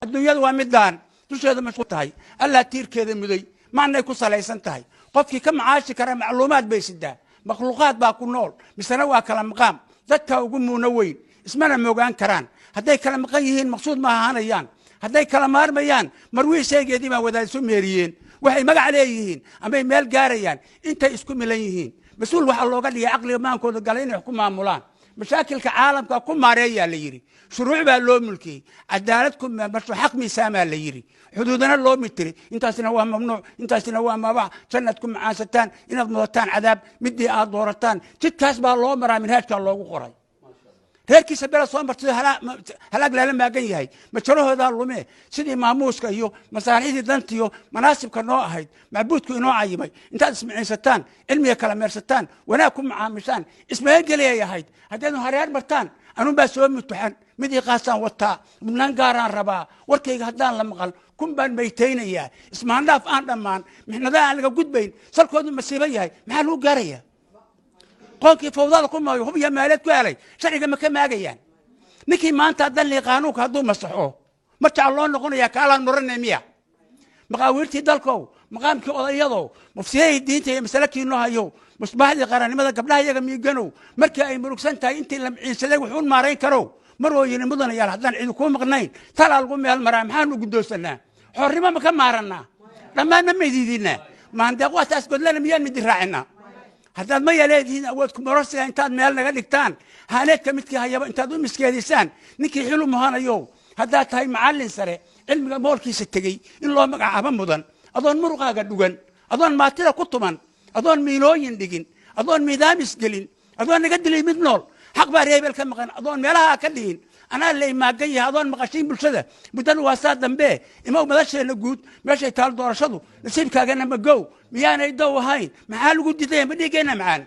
Adduunyadu waa midaan dusheeda mashquul tahay, Allaa tiirkeeda muday, macnay ku salaysan tahay. Qofkii ka macaashi kara macluumaad bay sidaa. Makhluuqaad baa ku nool, misena waa kala maqaam. Dadka ugu muuno weyn ismana moogaan karaan. Hadday kala maqan yihiin, maqsuud ma ahaanayaan. Hadday kala maarmayaan, marwii sheegeedii baa wadaad isu meeriyeen. Waxay magac leeyihiin amay meel gaarayaan intay isku milan yihiin. Mas-uul waxaa looga dhigay caqliga maankooda galay inay wax ku maamulaan. Mashaakilka caalamka ku maareeyaa la yidhi. Shuruuc baa loo mulkiyey, cadaalad ku meelmarsho, xaq miisaamaa la yidhi, xuduudana loo mitiri. Intaasina waa mamnuuc, intaasina waa mabax. Jannad ku macaansataan, inaad mudataan cadaab, midii aad doorataan jidkaas baa loo maraa, minhaajkaa loogu qoray. Reerkiisa bela soo martay, halaag lala maagan yahay, majarahoodaa lumee. Sidii maamuuska iyo masaalixdii dantiyo manaasibka noo ahayd, macbuudku inoo cayimay, intaad ismiciinsataan, cilmiga kala meersataan, wanaag ku macaamishaan, ismagangeliyay ahayd. Haddaydnu hareer martaan, anunbaa soo mutuxan. Midii qaasaan wataa, mudnaan gaaraan rabaa, warkayga haddaan la maqal kun baan maytaynayaa. Ismaandhaaf aan dhammaan, mixnada aan laga gudbayn, salkoodu masiibo yahay, maxaa lagu gaarayaa? Qoonkii fawdada ku maayo, hub iyo maaleed ku helay, sharciga ma ka maagayaan? Ninkii maanta danlii qaanuunka hadduu masaxo, marjaca loo noqonaya kaalaan muranay miya? Maqaawiirtii dalkow, maqaamkii odayadow, mufsiyadii diinta iyo masale kiinoo hayow, musbaaxdii qarannimada, gabdhaha iyaga miiganow, markii ay murugsan tahay intii la miciinsaday wuxuun maarayn karow, mar oo yini mudanayaal, haddaan cidi kuu maqnayn, talaa lagu meel maraa. Maxaanu guddoonsanaa? Xornimo ma ka maarannaa? Dhammaan ma midiidinaa? Maandeeq waa taas godlana, miyaan midi raacinaa? Haddaad maya leedihiin, awood kumororsiga intaad meel naga dhigtaan, haaneedka midkii hayaba intaad u miskeedisaan, ninkii xilu muhanayow, haddaad tahay macallin sare, cilmiga moolkiisa tegey in loo magacaabo mudan, adoon muruqaaga dhugan, adoon maatida ku tuman, adoon miinooyin dhigin, adoon miidaamis gelin, adoon naga dilay mid nool, xaq baa reebel ka maqan, adoon meelaha ka dhihin, anaa la imaagan yahay, adoon maqashiin bulshada, muddada waa saa dambe, imow madasheenna guud, meeshay taal doorashadu, nasiibkaagana magow, miyaanay dow ahayn? Maxaa lagu diidaya? Ma dhiiggeenna macaan?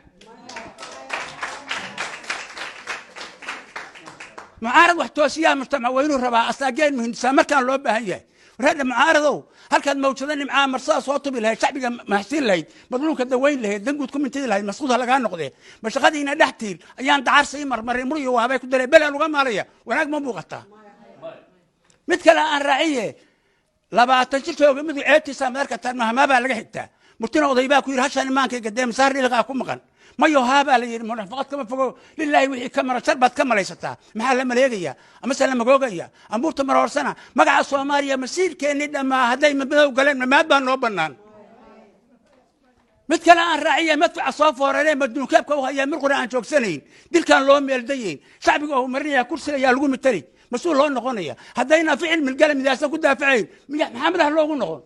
Mucaarad wax toosiyaa mujtamac waa inuu rabaa, asaageen muhindisaa markaan loo baahan yahay. Reedha mucaaradow, halkaad mawjado nimcaa marsadaa soo tubi lahayd, shacbiga mahsiin lahayd, madluunka dawayn lahayd, danguud ku mintidi lahayd, masquud ha lagaa noqdee. Mashaqadiina dhex tiil ayaan dacar sii marmarin, muryo waabay ku dalee, belaan uga maalaya. Wanaag ma muuqataa? Mid kale aan raaciye. 20 jir jooga midu ceebtiisa madarka taan mahamaa baa laga xigtaa. Murtina oday baa ku yidhi: "Hashaan imaankay gadee, masaar dhiliqaa ku maqan." Mayo, haa baa la yidhi. Munafaqad kama fogo, lilaahi wixii ka mara shar baad ka malaysataa. Maxaa la maleegaya amase la magoogaya? Ambuurta maroorsana magaca Soomaaliya, masiirkeennii dhammaa hadday madow galeen, mamaad baa noo bannaan. Mid kale aan raaciya. Madfaca soo fooraree madnuunkeebka u hayaa, mirquna aan joogsanayn, dilkaan loo meeldayeyn, shacbiga oo marinaya, kursiga ayaa lagu mitali, mas-uul loo noqonaya. Haddayna ficil milgala midaasan ku daafacayn, maxaa madax loogu noqon?